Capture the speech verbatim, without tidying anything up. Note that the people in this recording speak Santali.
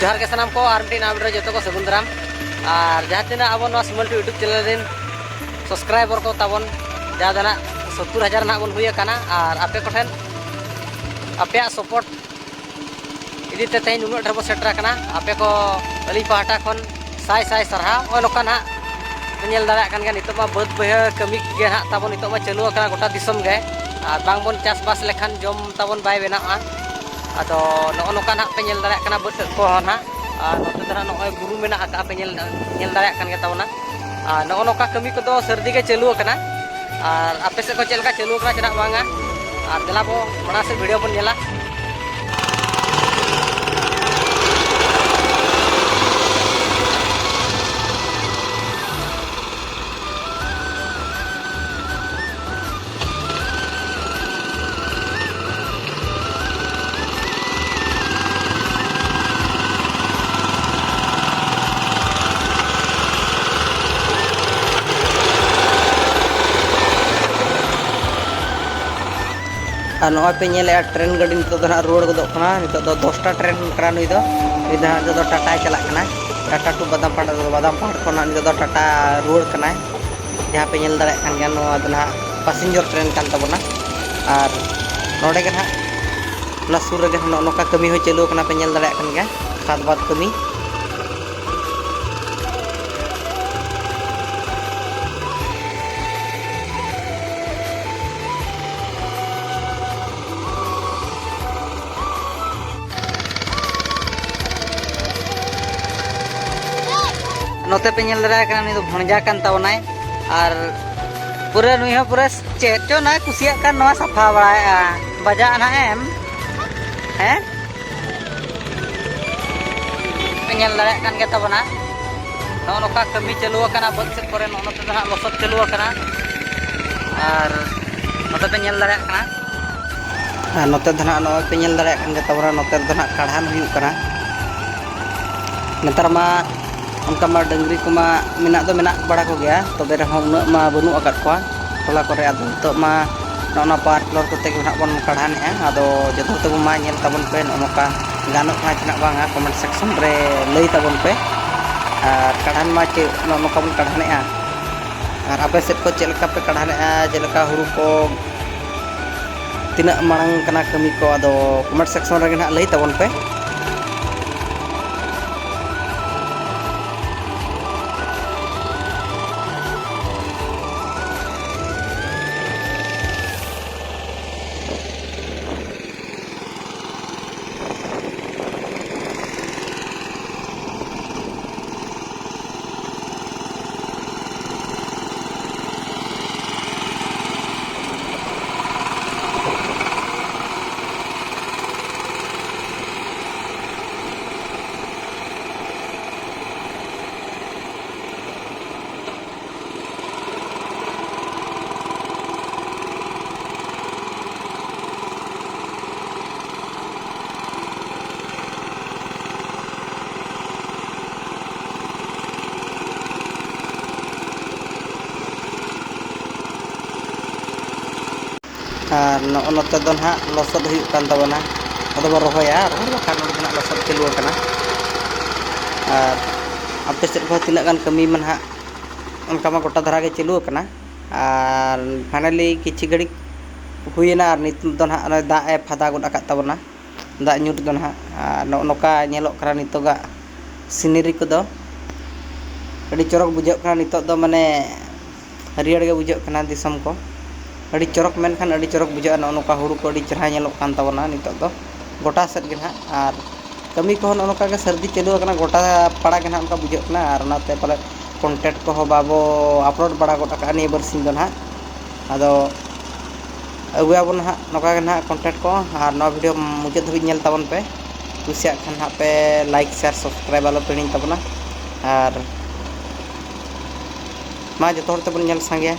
ᱡᱚᱦᱟᱨ ᱜᱮ ᱥᱟᱱᱟᱢ ᱠᱚ, ᱟᱨ ᱢᱤᱫᱴᱤᱡ ᱱᱟᱣᱟ video ᱨᱮ ᱡᱚᱛᱚ ᱠᱚ ᱥᱟᱹᱜᱩᱱ ᱫᱟᱨᱟᱢ᱾ ᱟᱨ ᱡᱟᱦᱟᱸ ᱛᱤᱱᱟᱹᱜ ᱟᱵᱚ ᱱᱚᱣᱟ ᱥᱤᱢᱚᱞ ᱴᱩ YouTube channel ᱨᱮᱱ subscriber ᱠᱚ ᱛᱟᱵᱚᱱ, ᱡᱟᱦᱟᱸ ᱫᱚ ᱱᱟᱜ ᱥᱚᱛᱛᱚᱨ ᱦᱟᱡᱟᱨ ᱱᱟᱜ ᱵᱚᱱ ᱦᱩᱭ ᱟᱠᱟᱱᱟ, ᱟᱨ ᱟᱯᱮ ᱠᱚᱴᱷᱮᱱ ᱟᱯᱮᱭᱟᱜ support ᱤᱫᱤ ᱛᱮ ᱛᱮᱦᱮᱧ ᱱᱩᱱᱟᱹᱜ ᱰᱷᱮᱨ ᱵᱚᱱ ᱥᱮᱴᱮᱨ ᱟᱠᱟᱱᱟ᱾ ᱟᱯᱮ ᱠᱚ ᱟᱹᱞᱤᱧ ᱯᱟᱦᱴᱟ ᱠᱷᱚᱱ ᱥᱟᱭ ᱥᱟᱭ ᱥᱟᱨᱦᱟᱣ᱾ ᱱᱚᱜᱼᱚᱭ ᱱᱚᱝᱠᱟ ᱱᱟᱜ ᱯᱮ ᱧᱮᱞ ᱫᱟᱲᱮᱭᱟᱜ ᱠᱟᱱ ᱜᱮᱭᱟ, ᱱᱤᱛᱚᱜ ᱢᱟ ᱵᱟᱹᱫᱽ ᱵᱟᱹᱭᱦᱟᱹᱲ ᱠᱟᱹᱢᱤ ᱜᱮ ᱱᱟᱜ ᱛᱟᱵᱚᱱ ᱱᱤᱛᱚᱜ ᱢᱟ ᱪᱟᱹᱞᱩ ᱟᱠᱟᱱᱟ ᱜᱚᱴᱟ ᱫᱤᱥᱚᱢ ᱜᱮ᱾ ᱟᱨ ᱵᱟᱝ ᱵᱚᱱ ᱪᱟᱥᱵᱟᱥ ᱞᱮᱠᱷᱟᱱ ᱡᱚᱢ ᱛᱟᱵᱚᱱ ᱵᱟᱭ ᱵᱮᱱᱟᱜᱼᱟ᱾ ᱟᱫᱚ ᱱᱚᱜᱼᱚ ᱱᱚᱝᱠᱟ ᱱᱟᱜ ᱯᱮ ᱧᱮᱞ ᱫᱟᱲᱮᱭᱟᱜ ᱠᱟᱱᱟ ᱵᱟᱹᱫᱽ ᱥᱮᱫ ᱠᱚ ᱱᱟᱜ᱾ ᱟᱨ ᱱᱚᱛᱮ ᱫᱚ ᱱᱟᱜ ᱱᱚᱜᱼᱚᱭ ᱵᱩᱨᱩ ᱢᱮᱱᱟᱜ ᱟᱠᱟᱫᱼᱟ, ᱯᱮ ᱧᱮᱞ, ᱧᱮᱞ ᱫᱟᱲᱮᱭᱟᱜ ᱠᱟᱱ ᱜᱮ ᱛᱟᱵᱚᱱᱟ᱾ ᱟᱨ ᱱᱚᱜᱼᱚ ᱱᱚᱝᱠᱟ ᱠᱟᱹᱢᱤ ᱠᱚᱫᱚ ᱥᱟᱹᱨᱫᱤ ᱜᱮ ᱪᱟᱹᱞᱩ ᱟᱠᱟᱱᱟ᱾ ᱟᱨ ᱟᱯᱮ ᱥᱮᱫ ᱠᱚ ᱪᱮᱫ ᱞᱮᱠᱟ ᱪᱟᱹᱞᱩ ᱟᱠᱟᱱᱟ ᱪᱮᱫᱟᱜ ᱵᱟᱝᱟ? ᱟᱨ ᱫᱮᱞᱟ ᱵᱚ ᱢᱟᱲᱟᱝ ᱥᱮᱫ video ᱵᱚᱱ ᱧᱮᱞᱟ᱾ ᱟᱨ ᱱᱚᱜᱼᱚᱭ ᱯᱮ ᱧᱮᱞᱮᱫᱼᱟ, ᱴᱨᱮᱱ ᱜᱟᱹᱰᱤ ᱱᱤᱛᱚᱜ ᱫᱚ ᱱᱟᱦᱟᱜ ᱨᱩᱣᱟᱹᱲ ᱜᱚᱫᱚᱜ ᱠᱟᱱᱟ᱾ ᱱᱤᱛᱚᱜ ᱫᱚ ᱫᱚᱥᱴᱟ ᱴᱨᱮᱱ ᱠᱟᱱᱟ ᱱᱩᱭ ᱫᱚ᱾ ᱱᱩᱭ ᱫᱚ ᱱᱟᱦᱟᱜ ᱱᱤᱛᱚᱜ ᱫᱚ ᱴᱟᱴᱟᱭ ᱪᱟᱞᱟᱜ ᱠᱟᱱᱟ᱾ ᱴᱟᱴᱟ ᱴᱩ ᱵᱟᱫᱟᱢ ᱯᱟᱦᱟᱲ, ᱵᱟᱫᱟᱢ ᱯᱟᱦᱟᱲ ᱠᱷᱚᱱ ᱱᱟᱦᱟᱜ ᱱᱤᱛᱚᱜ ᱫᱚ ᱴᱟᱴᱟ ᱨᱩᱣᱟᱹᱲ ᱠᱟᱱᱟᱭ᱾ ᱡᱟᱦᱟᱸ ᱯᱮ ᱧᱮᱞ ᱫᱟᱲᱮᱭᱟᱜ ᱠᱟᱱ ᱜᱮᱭᱟ, ᱱᱚᱣᱟ ᱫᱚ ᱱᱟᱦᱟᱜ passenger ᱴᱨᱮᱱ ᱠᱟᱱ ᱛᱟᱵᱚᱱᱟ᱾ ᱟᱨ ᱱᱚᱰᱮ ᱜᱮ ᱱᱟᱦᱟᱜ ᱚᱱᱟ ᱥᱩᱨ ᱨᱮᱜᱮ ᱱᱚᱜᱼᱚ ᱱᱚᱝᱠᱟ ᱠᱟᱹᱢᱤ ᱦᱚᱸ ᱪᱟᱹᱞᱩ ᱟᱠᱟᱱᱟ, ᱯᱮ ᱧᱮᱞ ᱫᱟᱲᱮᱭᱟᱜ ᱠᱟᱱ ᱜᱮᱭᱟ, ᱠᱷᱟᱫᱽ ᱵᱟᱫᱽ ᱠᱟᱹᱢᱤ᱾ ᱱᱚᱛᱮ ᱯᱮ ᱧᱮᱞ ᱫᱟᱲᱮᱭᱟᱜ ᱠᱟᱱᱟ, ᱱᱩᱭ ᱫᱚ ᱵᱷᱚᱸᱡᱟ ᱠᱟᱱ ᱛᱟᱵᱚᱱᱟᱭ᱾ ᱟᱨ ᱯᱩᱨᱟᱹ ᱱᱩᱭ ᱦᱚᱸ ᱯᱩᱨᱟᱹ ᱪᱮᱫ ᱪᱚ ᱱᱚᱣᱟ ᱠᱩᱥᱤᱭᱟᱜ ᱠᱟᱱ, ᱱᱚᱣᱟ ᱥᱟᱯᱷᱟ ᱵᱟᱲᱟᱭᱮᱫᱼᱟ᱾ ᱵᱟᱡᱟᱜᱼᱟ ᱱᱟᱦᱟᱜ ᱮᱢ, ᱦᱮᱸ? ᱯᱮ ᱧᱮᱞ ᱫᱟᱲᱮᱭᱟᱜ ᱠᱟᱱ ᱜᱮ ᱛᱟᱵᱚᱱᱟ, ᱱᱚᱜᱼᱚ ᱱᱚᱝᱠᱟ ᱠᱟᱹᱢᱤ ᱪᱟᱹᱞᱩ ᱟᱠᱟᱱᱟ ᱵᱟᱹᱫᱽ ᱥᱮᱫ ᱠᱚᱨᱮ᱾ ᱱᱚᱜᱼᱚ ᱱᱚᱛᱮ ᱫᱚ ᱦᱟᱸᱜ ᱞᱚᱥᱚᱫ ᱪᱟᱹᱞᱩ ᱟᱠᱟᱱᱟ᱾ ᱟᱨ ᱱᱚᱛᱮ ᱯᱮ ᱧᱮᱞ ᱫᱟᱲᱮᱭᱟᱜ ᱠᱟᱱᱟ᱾ ᱟᱨ ᱱᱚᱛᱮ ᱫᱚ ᱱᱟᱦᱟᱜ ᱱᱚᱜᱼᱚᱭ ᱯᱮ ᱧᱮᱞ ᱫᱟᱲᱮᱭᱟᱜ ᱠᱟᱱ ᱜᱮ ᱛᱟᱵᱚᱱᱟ, ᱱᱚᱛᱮ ᱨᱮᱫᱚ ᱱᱟᱦᱟᱜ ᱠᱟᱲᱦᱟᱱ ᱦᱩᱭᱩᱜ ᱠᱟᱱᱟ᱾ ᱱᱮᱛᱟᱨ ᱢᱟ ᱚᱱᱠᱟ ᱢᱟ ᱰᱟᱹᱝᱨᱤ ᱠᱚᱢᱟ ᱢᱮᱱᱟᱜ ᱫᱚ ᱢᱮᱱᱟᱜ ᱵᱟᱲᱟ ᱠᱚᱜᱮᱭᱟ, ᱛᱚᱵᱮ ᱨᱮᱦᱚᱸ ᱩᱱᱟᱹᱜ ᱢᱟ ᱵᱟᱹᱱᱩᱜ ᱟᱠᱟᱫ ᱠᱚᱣᱟ ᱴᱚᱞᱟ ᱠᱚᱨᱮ᱾ ᱟᱫᱚ ᱱᱤᱛᱚᱜ ᱢᱟ ᱱᱚᱜᱼᱚ ᱱᱚᱣᱟ power tiller ᱠᱚᱛᱮ ᱜᱮ ᱱᱟᱦᱟᱜ ᱵᱚᱱ ᱠᱟᱲᱦᱟᱱᱮᱜᱼᱟ᱾ ᱟᱫᱚ ᱡᱚᱛᱚ ᱦᱚᱲ ᱛᱮᱵᱚᱱ ᱢᱟ ᱧᱮᱞ ᱛᱟᱵᱚᱱ ᱯᱮ, ᱱᱚᱜᱼᱚ ᱱᱚᱝᱠᱟ ᱜᱟᱱᱚᱜ ᱠᱟᱱᱟ ᱪᱮ ᱱᱟᱜ ᱵᱟᱝᱟ, ᱠᱚᱢᱮᱱᱴ ᱥᱮᱠᱥᱚᱱ ᱨᱮ ᱞᱟᱹᱭ ᱛᱟᱵᱚᱱ ᱯᱮ᱾ ᱟᱨ ᱠᱟᱲᱦᱟᱱ ᱢᱟ ᱪᱮᱫ ᱱᱚᱜᱼᱚ ᱱᱚᱝᱠᱟ ᱵᱚᱱ ᱠᱟᱲᱦᱟᱱᱮᱜᱼᱟ, ᱟᱨ ᱟᱯᱮ ᱥᱮᱫ ᱠᱚ ᱪᱮᱫ ᱞᱮᱠᱟ ᱯᱮ ᱠᱟᱲᱦᱟᱱᱮᱜᱼᱟ, ᱪᱮᱫ ᱞᱮᱠᱟ ᱦᱩᱲᱩ ᱠᱚ ᱛᱤᱱᱟᱹᱜ ᱢᱟᱲᱟᱝ ᱠᱟᱱᱟ ᱠᱟᱹᱢᱤ ᱠᱚ, ᱟᱫᱚ ᱠᱚᱢᱮᱱᱴ ᱥᱮᱠᱥᱚᱱ ᱨᱮᱜᱮ ᱱᱟᱦᱟᱜ ᱞᱟᱹᱭ ᱛᱟᱵᱚᱱ ᱯᱮ᱾ ᱟᱨ ᱱᱚᱜᱼᱚ ᱱᱚᱛᱮ ᱫᱚ ᱱᱟᱦᱟᱜ ᱞᱚᱥᱚᱫ ᱦᱩᱭᱩᱜ ᱠᱟᱱ ᱛᱟᱵᱚᱱᱟ᱾ ᱟᱫᱚ ᱵᱚᱱ ᱨᱚᱦᱚᱭᱟ, ᱨᱚᱦᱚᱭ ᱵᱟᱠᱷᱟᱱ ᱱᱚᱰᱮ ᱫᱚ ᱱᱟᱦᱟᱜ ᱞᱚᱥᱚᱫ ᱪᱟᱹᱞᱩ ᱟᱠᱟᱱᱟ᱾ ᱟᱨ ᱟᱯᱮ ᱥᱮᱫ ᱠᱷᱚᱱ ᱛᱤᱱᱟᱹᱜ ᱜᱟᱱ ᱠᱟᱹᱢᱤ ᱢᱟ ᱱᱟᱦᱟᱜ ᱚᱱᱠᱟ ᱢᱟ ᱜᱚᱴᱟ ᱫᱷᱟᱨᱟ ᱜᱮ ᱪᱟᱹᱞᱩ ᱟᱠᱟᱱᱟ᱾ ᱟᱨ finally ᱠᱤᱪᱷᱩ ᱜᱷᱟᱹᱲᱤᱡ ᱦᱩᱭᱮᱱᱟ, ᱟᱨ ᱱᱤᱛ ᱫᱚ ᱱᱟᱦᱟᱜ ᱱᱚᱜᱼᱚᱭ ᱫᱟᱜ ᱮ ᱯᱷᱟᱫᱟ ᱜᱚᱫ ᱟᱠᱟᱫ ᱛᱟᱵᱚᱱᱟ᱾ ᱫᱟᱜ ᱧᱩᱨ ᱫᱚ ᱱᱟᱦᱟᱜ᱾ ᱟᱨ ᱱᱚᱜᱼᱚ ᱱᱚᱝᱠᱟ ᱧᱮᱞᱚᱜ ᱠᱟᱱᱟ ᱱᱤᱛᱚᱜᱟᱜ scenery ᱠᱚᱫᱚ᱾ ᱟᱹᱰᱤ ᱪᱚᱨᱚᱠ ᱵᱩᱡᱷᱟᱹᱜ ᱠᱟᱱᱟ ᱱᱤᱛᱚᱜ ᱫᱚ, ᱢᱟᱱᱮ ᱦᱟᱹᱨᱭᱟᱹᱲ ᱜᱮ ᱵᱩᱡᱷᱟᱹᱜ ᱠᱟᱱᱟ ᱫᱤᱥᱚᱢ ᱠᱚ᱾ ᱟᱹᱰᱤ ᱪᱚᱨᱚᱠ ᱢᱮᱱᱠᱷᱟᱱ ᱟᱹᱰᱤ ᱪᱚᱨᱚᱠ ᱵᱩᱡᱷᱟᱹᱜᱼᱟ᱾ ᱱᱚᱜᱼᱚ ᱱᱚᱝᱠᱟ ᱦᱩᱲᱩ ᱠᱚ ᱟᱹᱰᱤ ᱪᱮᱦᱨᱟ ᱧᱮᱞᱚᱜ ᱠᱟᱱ ᱛᱟᱵᱚᱱᱟ ᱱᱤᱛᱚᱜ ᱫᱚ ᱜᱚᱴᱟ ᱥᱮᱫ ᱜᱮ ᱱᱟᱦᱟᱜ᱾ ᱟᱨ ᱠᱟᱹᱢᱤ ᱠᱚᱦᱚᱸ ᱱᱚᱜᱼᱚ ᱱᱚᱝᱠᱟ ᱜᱮ ᱥᱟᱹᱨᱫᱤ ᱪᱟᱹᱞᱩ ᱟᱠᱟᱱᱟ, ᱜᱚᱴᱟ ᱯᱟᱲᱟ ᱜᱮ ᱱᱟᱦᱟᱜ ᱚᱱᱠᱟ ᱵᱩᱡᱷᱟᱹᱜ ᱠᱟᱱᱟ᱾ ᱟᱨ ᱚᱱᱟᱛᱮ ᱯᱟᱞᱮ content ᱠᱚᱦᱚᱸ ᱵᱟᱵᱚ upload ᱵᱟᱲᱟ ᱜᱚᱫ ᱟᱠᱟᱫᱼᱟ ᱱᱤᱭᱟᱹ ᱵᱟᱨᱥᱤᱧ ᱫᱚ ᱱᱟᱦᱟᱜ᱾ ᱟᱫᱚ ᱟᱹᱜᱩᱭᱟᱵᱚᱱ ᱱᱟᱦᱟᱜ ᱱᱚᱝᱠᱟ ᱜᱮ ᱱᱟᱦᱟᱜ content ᱠᱚ᱾ ᱟᱨ ᱱᱚᱣᱟ video ᱢᱩᱪᱟᱹᱫ ᱫᱷᱟᱹᱵᱤᱡ ᱧᱮᱞ ᱛᱟᱵᱚᱱ ᱯᱮ᱾ ᱠᱩᱥᱤᱭᱟᱜ ᱠᱷᱟᱱ ᱱᱟᱦᱟᱜ ᱯᱮ like, share, subscribe ᱟᱞᱚ ᱯᱮ ᱦᱤᱲᱤᱧ ᱛᱟᱵᱚᱱᱟ᱾ ᱟᱨ ᱢᱟ ᱡᱚᱛᱚ ᱦᱚᱲ ᱛᱮᱵᱚᱱ ᱧᱮᱞ ᱥᱟᱸᱜᱮᱭᱟ᱾